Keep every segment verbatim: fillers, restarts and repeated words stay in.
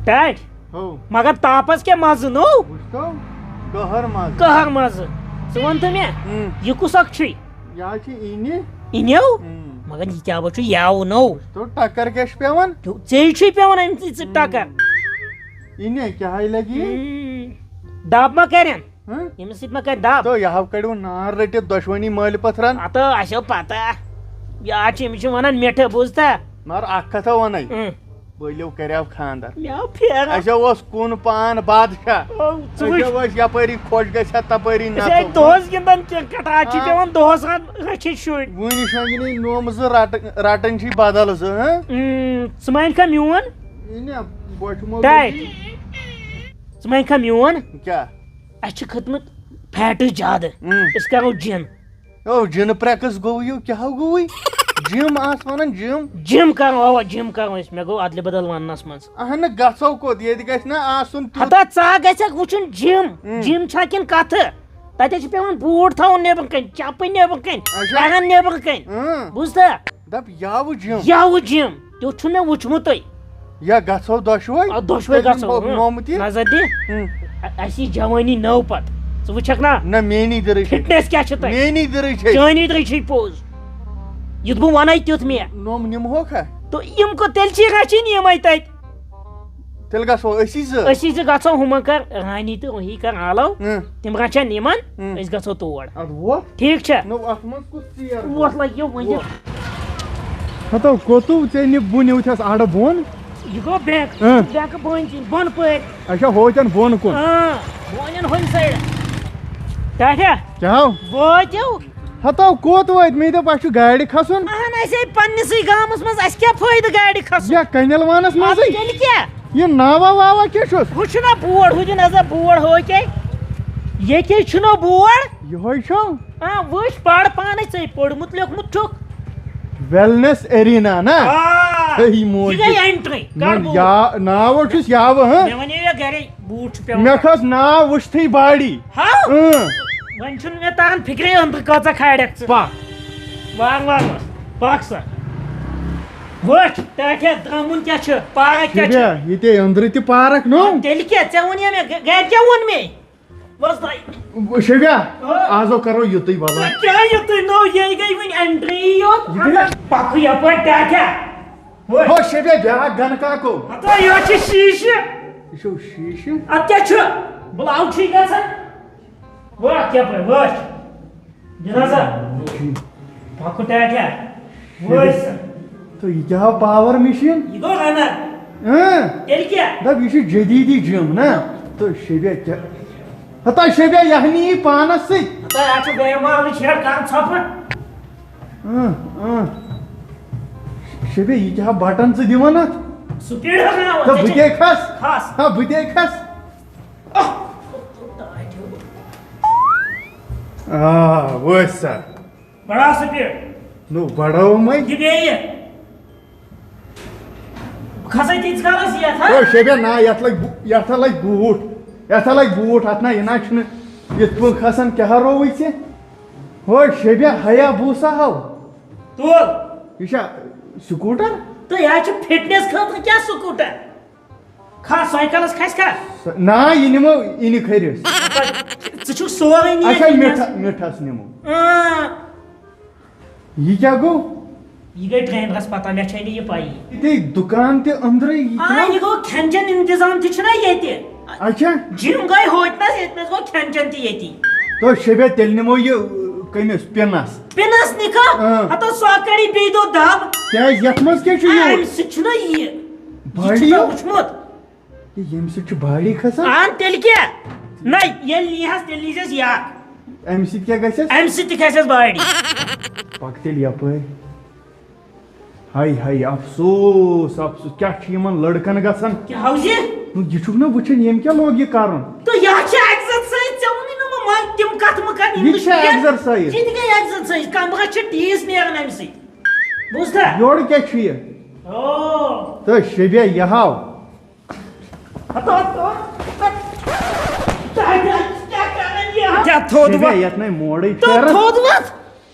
ٹاٹھۍ۔ ہو۔ مگر تاپس کیٛاہ مزٕ نوٚو؟ وٕچھتو، قہر مزٕ۔ قہر مزٕ۔ ژٕ وَن تہٕ مےٚ، ہُم۔ یہِ کُس اکھ چھُے؟ یہِ حظ چھِ اِنہِ۔ اِنیو؟ ہُم۔ مگر یہِ کیٛاہ وۄنۍ چھُ یَو نوٚو؟ تو ٹکر کیٛاہ چھُ پٮ۪وان؟ تو ژےٚ چھُے پٮ۪وان اَمہِ سۭتۍ سُہ ہُم۔ ٹکر۔ اِنہِ کیٛاہ ہاے لگی؟ ہُم۔ دب ما کرن؟ ہہ؟ ییٚمِس سۭتۍ ما کرِ دب؟ تہٕ یہِ ہاو کڑیو نار رٔٹِتھ دۄشوٕنی مٲلۍ پٔتھرن۔ ہتہٕ، اسہِ ہو پتہ۔ یہِ آز چھِ، أمِس چھِ ونان مِٹھٕ، بوٗزتھا؟ مگر اکھ کتھا ونے، اۭں۔ بٔلِو کریو خاندر۔ مےٚ آو پھیران۔ اسہِ اوس کُن پان بادشاہ۔ او، ژٕ اسہِ وٕچھ۔ اوس یپٲری خۄش گژھِ ہا، تپٲری أسۍ ٲسۍ نژو۔ دۄہس گِنٛدان کرکٹ، آز چھِ آ۔ پٮ۪وان دۄہس ران رٔچھِنۍ شُرۍ۔ وُنہِ چھُ وۄنۍ گِنٛدٕنۍ نومہٕ زٕ رٹٕنۍ، رٹٕنۍ چھِ بدل زٕ، ہہ؟ اۭں، ژٕ مانکھا میون؟ یہِ نہ، بۄچھِ مۄل ٹاے۔ گٔژھی۔ ژٕ مانکھا میون؟ کیٛاہ؟ اَسہِ چھِ کھٔتمٕژ فیٹٕس زیادٕ۔ اۭں۔ أسۍ کَرو جِم۔ او، جِنہٕ پرٛٮ۪کٕس گوٚو یہِ، کیٛاہ ہو گوٚوُے؟ جِم آس وَنان جِم۔ جِم کَرو، اَوا، جِم کَرو أسۍ۔ مےٚ گوٚو اَدلہِ بدل وَننَس منٛز۔ اَہَنہٕ، گژھو کوٚت؟ ییٚتہِ گژھِ نہ آسُن تیُتھ۔ ہتا، ژٕ ہا گژھکھ وٕچھُن جِم۔ اۭں۔ جِم چھا کِنہٕ کَتھٕ؟ تَتہِ چھِ پٮ۪وان بوٗٹھ تھاوُن نیٚبرٕ کَنۍ، چَپٕنۍ نیٚبرٕ کَنۍ، اچھا۔ پٮ۪رَن نیٚبرٕ کَنۍ۔ اۭں۔ بوٗزتھا؟ دپ یاوٕ جِم۔ یاوٕ جِم، تیُتھ چھُنہٕ مےٚ وٕچھمُتٕے۔ یا گژھو دۄشوے؟ آ، دۄشوے تیٚلہِ گژھو، دِمہٕ بہٕ اۭں۔ نومہٕ تہِ۔ نظر دِ۔ اۭں۔ اَ-، اَسہِ یی جوٲنی نٔو پتہٕ۔ ژٕ وٕچھکھ نا؟ نہ، میٛٲنی دِرٕے چھے۔ فٹنس کیٛاہ چھِ تۄہہِ؟ میٛٲنی دِرٕے چھے۔ چٲنی دِرٕے چھے پوٚز۔ یُتھ بہٕ وَنَے تیُتھ مےٚ۔ نومہٕ نِمہوکھا؟ تہٕ یِم کو-، تیٚلہِ چھِ رَچھِنۍ یِمَے تَتہِ۔ تیٚلہِ گژھو أسی زٕ۔ أسی زٕ گژھو، ہُمن کر رانی تہٕ روحی کر آلو۔ اۭں۔ تِم رچھن یِمن، اۭں۔ أسۍ گژھو تور۔ اَدٕ ووت۔ ٹھیٖک چھا؟ نو، اَتھ منٛز کُس ژیر گوٚو؟ ووت لگہِ یہِ وۄنۍ۔ ووت۔ ہتو، کوٚتُو ژےٚ نہِ بُنہِ یُتھس اَڑٕ بۄن؟ یہِ گوٚو بینک۔ اۭں۔ بینک بۄن کِنۍ، بۄن پٲرۍ۔ اچھا، ہوتٮ۪ن بۄن کُن۔ اۭں، بۄنٮ۪ن ہُمہِ سایڈٕ۔ ٹاٹھیا۔ کیٛاہ ہو؟ وٲتِو۔ ہتو کوٚت وٲتۍ؟ مےٚ دوٚپ اَسہِ چھُ گاڑِ کھسُن۔ اہن، اَسہِ ہے پننِسٕے گامَس منٛز، اَسہِ کیٛاہ فٲیدٕ گاڑِ کھسُن؟ یا کنیل وانس اَدٕ منٛزٕے؟ تیٚلہِ کیٛاہ؟ یہِ ناوا واوا کیٛاہ چھُس؟ ہُہ چھُنہ بورڈ، ہُہ دِ نظر بورڈ ہُہ کیٛاہ؟ ییٚتہِ ہے چھُنہ بورڈ۔ یِہوٚے چھُ؟ آ، وٕچھ، پَر پانَے، ژےٚ پوٚرمُت لیوٚکھمُت چھُکھ۔ Wellness Arena نا؟ آ، صحیح موج۔ یہِ گٔے entry، نہ، کَر بوٗٹھ؟ یا-، ناو حظ چھُس یاوٕ، ہاں؟ مےٚ وَنے یہِ گَرے۔ بوٗٹھ چھُ پٮ۪وان۔ مےٚ کھٔژ ناو وٕچھتھٕے باڈی۔ ہاو؟ اۭں۔ وۄنۍ چھُنہٕ مےٚ تران فِکرے أنٛدرٕ کۭژاہ کھالکھ ژٕ۔ پکھ۔ وار وار وار۔ پکھ سا۔ وٕچھ، ٹاٹھیا درٛمُن کیٛاہ چھُ، پارک کیٛاہ چھُ۔ شُریا، ییٚتے أنٛدرٕ تہِ پارک نو۔ تیٚلہِ کیٛاہ؟ ژےٚ ووٚن یا مےٚ، گرِ کیٛاہ ووٚن مے؟ وۄستہٕ۔ شُریا، ہاں؟ آز ہو کرو یُتُے بلا۔ ژےٚ کیٛاہ یُتُے نو؟ یہِ گٔے وٕنہِ entry یوت۔ یہِ گٔے۔ پکھ یپٲرۍ ٹاٹھیا۔ وٕچھ۔ ہو شبے بیاکھ گنہٕ کاکو۔ ہتا یہِ چھِ شیٖشہٕ۔ یہِ چھُو شیٖشہٕ؟ اَتھ کیٛاہ چھُ؟ بلاوُن چھُے گژھان۔ وٕچھ کیٛاہ پٲٹھۍ، وٕچھ۔ دِ نظر۔ پکھ ٹاٹھیا۔ وٕچھ سا۔ تہٕ یہِ کیٛاہ ہو power machine؟ یہِ گوٚو runner۔ اۭں۔ تیٚلہِ کیٛاہ؟ دپ یہِ چھُ جدیدی gym نا؟ تہٕ شبے کیٛاہ؟ ہتا شبے یہِ ہا نِیہِ پانس سۭتۍ۔ ہتا اَتھ چھُ بیمارٕچ ہیٚر کران ژھۄپہٕ۔ اۭں، اۭں۔ شبے، یہِ کیٛاہ بٹن ژٕ دِوان اتھ؟ Speed ہُراوان، تہٕ ژےٚ بہٕ چھے تے کھس۔ کھس۔ ہا، بہٕ تے کھس۔ آہ۔ آ، وٲتۍ سا۔ بڑاو speed۔ نو، بڑاومے۔ یہِ بیٚیہِ۔ بہٕ کھسے تیٖتِس کالس یتھ، ہا؟ او شبے، نہ، یتھ لگہِ بو-، یتھ ہا لگہِ بوٗٹھ۔ یتھ ہا لگہِ بوٗٹھ، اتھ نہ، یہِ نہ چھُنہٕ یِتھ پٲٹھۍ کھسان، کیٛاہ ہا رووُے ژےٚ؟ ہو شبے، ہیا بوسا ہو۔ تُل۔ یہِ چھا scooter؟ تہٕ یہِ حظ چھُ fitness خٲطرٕ، کیٛاہ scooter؟ کھا سایکلس کھسہِ کھا؟ سا-، نا، یہِ نِمو اِنہِ کھٔرِس۔ ژٕ چھُکھ سورُے نِیَتھ اچھا، أنِتھ۔ مِٹھا-، مِٹھس نِمو۔ اۭں۔ یہِ کیٛاہ گوٚو؟ یہِ گٔے ٹرینرس پتہ، مےٚ چھے نہٕ یہِ پَیی۔ یہِ گٔے دُکان تہِ أنٛدرَے، یہِ آ، کیٛاہ؟ یہِ گوٚو کھٮ۪ن چٮ۪ن انتظام تہِ چھُنہ ییٚتہِ۔ اچھا۔ جِم گٔے ہوتنَس، ییٚتنَس گوٚو کھٮ۪ن چٮ۪ن تہِ ییٚتی۔ تو شبے، تیٚلہِ نِمو یہِ، کٔمِس؟ پِنَس۔ پِنَس نِکھا؟ اۭں۔ ہتو سۄ کَڑی بیٚیہِ دۄہ دَب۔ کیٛازِ، یَتھ منٛز کیٛاہ چھُ یوٗت؟ اَمہِ سۭتۍ چھُنہ یہِ۔ یہِ body چھُکھا یوٗت؟ وٕچھمُت؟ ہے، ییٚمہِ سۭتۍ چھُ body کھسان۔ اہن، تیٚلہِ کیٛاہ؟ نہ، ییٚلہِ یی ہس، تیٚلہِ نیٖزٮ۪س یہِ اکھ۔ اَمہِ سۭتۍ کیٛاہ گژھٮ۪س؟ اَمہِ سۭتۍ تہِ کھسٮ۪س body۔ پکھ تیٚلہِ یپٲرۍ۔ ہاے ہاے، افسوس، افسوس، کیٛاہ چھُ یِمن لڑکن گژھان؟ کیٛاہ حوزِ؟ نہ، یہِ چھُکھ نہ وٕچھان، ییٚمۍ کیٛاہ لوگ یہِ کرُن؟ تہٕ یہِ ہا چھِ exercise، ژےٚ ووٚنُے نہٕ وۄنۍ، وۄنۍ تِم کتھٕ مہٕ کر، یِم یہِ نہٕ چھےٚ چھِ exercise۔ یہِ تہِ گٔے exercise، کمرس چھِ ٹیٖس نیران اَمہِ سۭتۍ۔ بوٗزتھا؟ یورٕ کیٛاہ چھُ یہِ؟ او۔ تہٕ شبے، یہِ ہاو۔ ہتو، ہتو، ہتو۔ تۄہہِ کیٛاہ، کیٛاہ کران یہِ؟ کیٛاہ تھوٚد شبے، وۄتھ؟ یتھ نے موڑٕے تہٕ پھیران۔ تھوٚد وۄتھ۔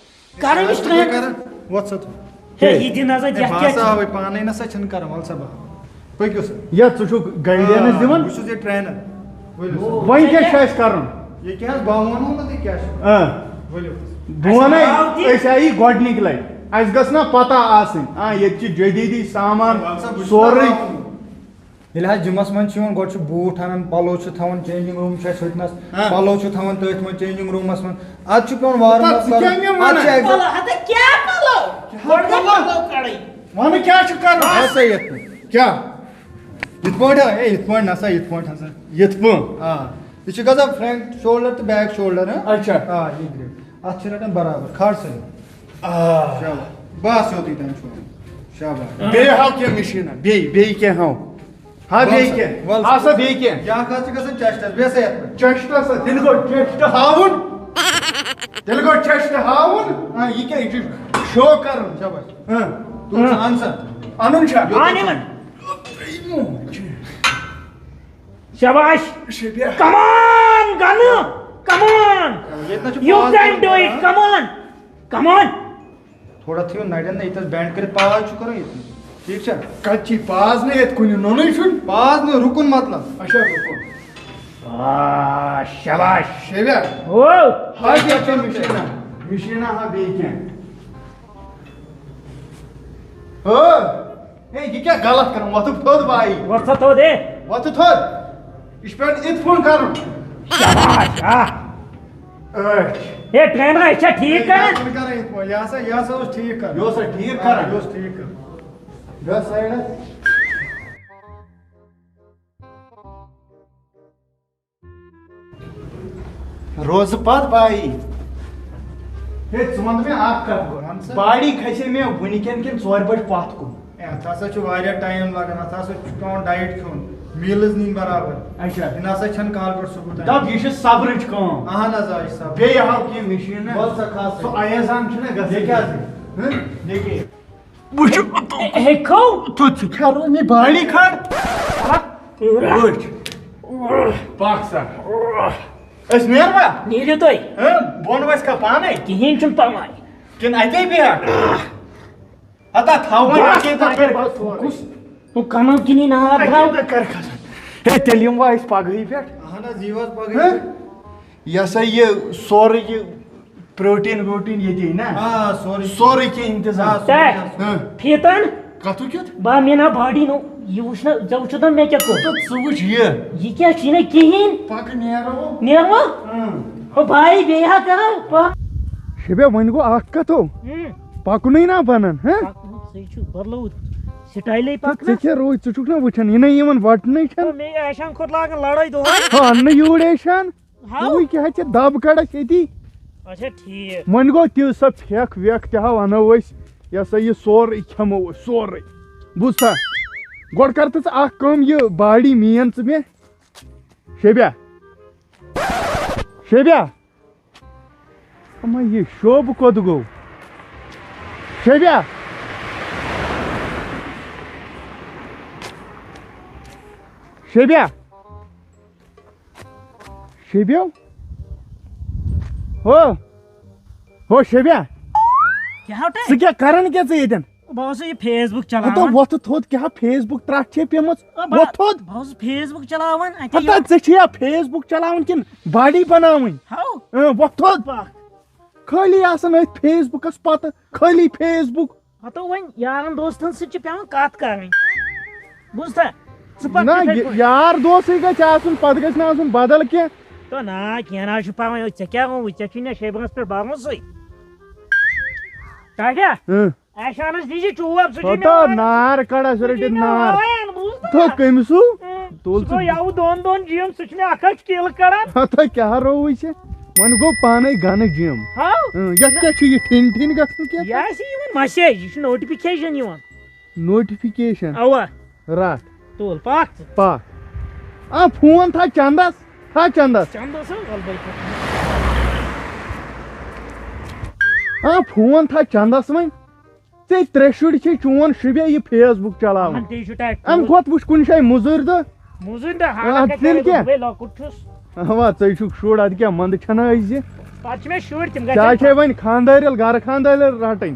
کران یہِ چھُ تۄہہِ کران۔ وۄتھ سا تھوٚد۔ ہے، یہِ دِ نظر، ہے، یتھ بہٕ کیٛاہ ہسا چھُ؟ آوٕے پانے نہ سا چھِنہٕ کران، وَلہٕ سا بہٕ ہاوٕ۔ پٔکِو سا۔ یا ژٕ چھُکھ گایڈنس آ، دِوان؟ بہٕ چھُس یہِ ٹرینر۔ ؤلِو سا۔ وۄنۍ کیٛاہ چھُ اَسہِ کَرُن؟ یہِ کیٛاہ حظ، بہٕ وَنہو نہٕ تۄہہِ کیٛاہ چھُ۔ آ۔ ؤلِو۔ بہٕ وَنَے، اَسہِ آو تہِ۔ أسۍ آیی گۄڈٕنِکۍ لَٹہِ۔ اَسہِ گٔژھ نہ پَتہ آسٕنۍ۔ آ، ییٚتہِ چھِ جدیٖدی سامان وَلہٕ سا، بہٕ چھُس سورُے۔ تۄہہِ ہاوُن۔ ییٚلہِ حظ جِمَس منٛز چھِ یِوان، گۄڈٕ چھُ بوٗٹھ اَنان، پَلو چھِ تھاوان، changing room چھُ اَسہِ ہُتہِ نَس، ہاں۔ پَلو چھِ تھاوان تٔتھۍ منٛز، changing roomس منٛز۔ اَدٕ چھُ پٮ۪وان warm up پَتہٕ ژٕ کَرُن۔ کیٛاہ مےٚ اَدٕ چھُ وَنان؟ اَسہِ پَلو، ہَتہ کیٛاہ پَلو؟ کیٛاہ گۄڈٕ گٔے پَلو؟ پَلو کَڑٕنۍ۔ وَنہٕ کیٛاہ چھُ کَرُن؟ ہسا یَتھ پٮ۪ٹھ۔ کیٛاہ؟ یِتھ پٲٹھۍ ہا، ہے، یِتھ پٲٹھۍ نَسا، یِتھ پٲٹھۍ ہسا۔ یِتھ پٲٹھۍ؟ آ۔ یہِ چھُ گژھان front shoulder تہٕ back shoulder، ہاں؟ اچھا۔ آ، یہِ گرٛیپ۔ اَتھ چھِ رَٹان برابر، کھار سٲلِم۔ آ۔ چلو۔ بَس یوتُے تام چھُ وَنُن۔ شاباش۔ بیٚیہِ ہاو کینٛہہ مِشیٖنہ، بیٚیہِ، بیٚیہِ کینٛہہ ہاو۔ ہا، بیٚیہِ وَل سا، کینٛہہ؟ وَل سا۔ ہا سا، بیٚیہِ کینٛہہ؟ یہِ اَکھ حظ چھِ گژھان chestس، بیٚیہِ ہسا یَتھ پٮ۪ٹھ۔ Chestس ہا، تیٚلہِ گوٚو chest ہاوُن۔ تیٚلہِ گوٚو chest ہاوُن۔ آ، یہِ کیٛاہ، یہِ چھُ show کَرُن۔ شاباش۔ آ۔ تُل ژٕ اَن سا۔ اَنُن چھا؟ اَن یِمَن۔ شاباش۔ شبیہ۔ Come on، گنہٕ۔ Come on۔ ییٚتہِ نہ چھُ You pause can do it۔ کران۔ Come on۔ Come on۔ تھوڑا تھٲیِو نرٮ۪ن نہ ییٚتٮ۪س bend کٔرِتھ، پاز چھُ کرُن ییٚتہِ۔ ٹھیٖک چھا؟ کَتہِ چھِ پاز نہٕ ییٚتہِ کُنہِ، نوٚنُے چھُنہٕ۔ پاز نہٕ، رُکُن مطلب۔ اچھا، رُکُن۔ آ، شاباش۔ شیبیا۔ او۔ ہا، کیٛاہ چھِ مِشیٖنہ؟ مِشیٖنہ ہا بیٚیہِ کینٛہہ۔ ہو۔ ہے، یہِ کیٛاہ غلط کران؟ وۄتھُکھ تھوٚد بایی۔ وۄتھ سا تھوٚد، ہے۔ وۄتھُکھ تھوٚد۔ یہِ چھُ پٮ۪وان یِتھ پٲٹھۍ کرُن۔ شاباش، آ۔ أچھ۔ ہے، ٹرینر، یہِ چھا ٹھیٖک ہے، کران؟ یہِ چھُنہٕ کران یِتھ پٲٹھۍ۔ یہِ ہسا، یہِ ہسا اوس ٹھیٖک کران۔ یہِ اوس سا ٹھیٖک آ، کران؟ یہِ اوس ٹھیٖک کران۔ بیٚہہ سایڈس۔ روزٕ پتھ بایی۔ ہے، ژٕ وَن مےٚ اکھ کَتھ گۄڈٕ۔ وَن سا۔ باڈی کھسے مےٚ وٕنکٮ۪ن کِنہٕ ژورِ بجہِ پتھ کُن؟ ہے، اَتھ ہسا چھُ واریاہ ٹایم لگان، اَتھ ہسا چھُ پٮ۪وان diet کھیوٚن، meals نِنۍ برابر۔ اچھا۔ یہِ نہ سا چھَنہٕ کالہٕ پٮ۪ٹھ صُبح تام۔ دَپ، یہِ چھِ صبرٕچ کٲم۔ اہن حظ، آ، یہِ چھِ صبر۔ بیٚیہِ ہاو کینٛہہ مِشیٖن نا؟ وَل سا، کھس سُہ سا۔ ایازان چھُنہ گژھان۔ یہِ کیٛاہ؟ ہہ؟ یہِ کیٛاہ؟ وٕچھ۔ ہے، ہے، کھو۔ تہٕ ژٕ کیٛاہ روٗد مےٚ باڈی کھڑ؟ وٕچھ۔ پَکھ سا۔ أسۍ نیروا؟ نیٖرِو تُہۍ۔ ہہ؟ بۄن وَسہِ کھا پانَے؟ کِہیٖنۍ چھُنہٕ پَرواے۔ کِنہٕ اَتے بیٚہہ؟ ہتا تھاو وۄنۍ بَس، اَتے تَتھ پٮ۪ٹھ۔ بَس، بَس، بَس۔ کُس؟ ہُہ کَنَل کِنی نار اَتے درٛاو؟ پٮ۪ٹھ کَر کھسان؟ ہے، تیٚلہِ یِموا أسۍ پَگہٕے پٮ۪ٹھ؟ اہن حظ، یِیِو حظ پَگہٕے۔ ہہ؟ یہِ ہسا یہِ سورُے یہِ پروٹین ووٹین ییٚتی نا؟ آ، سورُے۔ سورُے کینٛہہ انتظام۔ آ، سورُے تے۔ آ۔ فیٖتن۔ کتھُک کیُتھ؟ با، مےٚ نا باڈی نو، یہِ وٕچھ نا، ژےٚ وٕچھُتھ نا مےٚ کیٛاہ کوٚر؟ تہٕ ژٕ وٕچھ یہِ۔ یہِ کیٛاہ چھُے نہٕ کِہیٖنۍ؟ پکہٕ نیرو۔ نیروا؟ اۭں۔ او بھائی، بیٚیہِ ہا کرو، پکھ۔ شبے، وۄنۍ گوٚو اکھ کتھو۔ اۭں۔ پکنُے نا بنان، ہہ؟ پکنُے، ژٕے چھُکھ بدلووُتھ سٹایلے تہٕ ژٕ پکنس۔ کیٛاہ روٗدۍ، ژٕ چھُکھ نا وٕچھان، یہِ نَے یِوان وٹنٕے چھَنہٕ۔ او، مےٚ یہِ ایشان کھۄتہٕ لاگان لڑٲے دۄہے۔ ہا، اَننہٕ یوٗرۍ ایشان۔ ہاو؟ ژٕے کیٛاہ چھِ دَب کَڑَکھ ییٚتی؟ اچھا، ٹھیٖک۔ وۄنۍ گوٚو تہِ سۄ پھٮ۪کھ وٮ۪کھ تہِ ہا وَنو أسۍ، یہِ ہسا یہِ سورُے کھٮ۪مو أسۍ، سورُے۔ بوٗزتھا؟ گۄڈٕ کر تہٕ ژٕ اکھ کٲم، یہِ باڈی مین ژٕ مےٚ۔ شیبیا۔ شیبیا۔ اما یہِ شوبہٕ کوٚت گوٚو؟ شیبیا۔ شیبیا۔ شیبیو؟ ہو۔ ہو شیبیا۔ کیٛاہ ہو تۄہہِ؟ ژٕ کیٛاہ کران کیٛاہ ژٕ ییٚتٮ۪ن؟ بہٕ اوسُس یہِ Facebook ہتو چلاوان۔ وۄتھٕ تھوٚد، کیٛاہ Facebook ترٛٹھ چھے پیمٕژ؟ آ، بہٕ وۄتھ تھوٚد۔ بہٕ اوسُس Facebook چلاوان، اَتہِ ہتا یہِ ژےٚ چھے یا Facebook چلاوان کِنہٕ باڈی بناوٕنۍ؟ ہاو۔ اۭں، وۄتھ تھوٚد۔ پکھ۔ خٲلی آسان أتھۍ Facebookس پتہٕ، خٲلی Facebook۔ ہتو وۄنۍ یارن دوستن سۭتۍ چھِ پٮ۪وان کتھ کرٕنۍ۔ بوٗزتھا؟ ژٕ پکھ نہ، یِتھَے یہِ پٲٹھۍ۔ یار دوسٕے گژھِ آسُن، پتہٕ گژھِ نہٕ آسُن بدل کینٛہہ۔ تو نہ، کینٛہہ نہ حظ چھُ پرواے، ژےٚ کیٛاہ ووٚنُے؟ ژےٚ چھُے نہ شیبرس پٮ۪ٹھ بھروسٕے۔ ٹاٹھیا، اۭں۔ ایشانس دیٖزِ چوب، سُہ چھُے مےٚ ہتا وایان۔ نار کڑان، سُہ سُہ چھُے رٔٹِتھ مےٚ نار۔ وایان، بوٗزتھا؟ تو کٔمۍ سُہ؟ اۭں۔ تُل سُہ سا۔ گوٚو یَوٕ دۄن دۄن جِیَن، سُہ چھُ مےٚ اکھ اکھ کِل کڑان۔ ہتا کیٛاہ رووُے ژےٚ؟ وۄنۍ گوٚو پانے گنہٕ جِم۔ ہاو۔ اۭں، یتھ نہ۔ کیٛاہ چھُ یہِ ٹھِن ٹھِن گژھان کینٛہہ؟ یہِ آسہِ یِوان message، یہِ چھُ notification یِوان۔ Notification؟ اوا۔ رٹھ۔ تُل، پکھ ژٕ۔ پکھ۔ آ، فون تھا چندس، تھا چندس۔ چندس ہا، ول بھائی۔ آ، فون تھا چندس وۄنۍ۔ ژےٚ ترٛےٚ شُرۍ چھے، چون شُبے یہِ Facebook چلاوان۔ اہن، تی چھُ ٹایپ اَمہِ کھۄتہٕ وٕچھ کُنہِ جایہِ مُزوٗرۍ دۄہ۔ مُزوٗرۍ دۄہ، آ، حالانکہ تیٚلہِ کیٛاہ؟ بہٕ لۄکُٹ چھُس۔ اوا، ژے چھُکھ شُر، اَدٕ کیٛاہ، منٛدٕ چھَنہ أسۍ زِ؟ پتہٕ چھِ مےٚ شُرۍ، تِم گژھن ژےٚ چھے وۄنۍ خانٛدٲرِل، گرٕ خانٛدٲرِل رَٹٕنۍ۔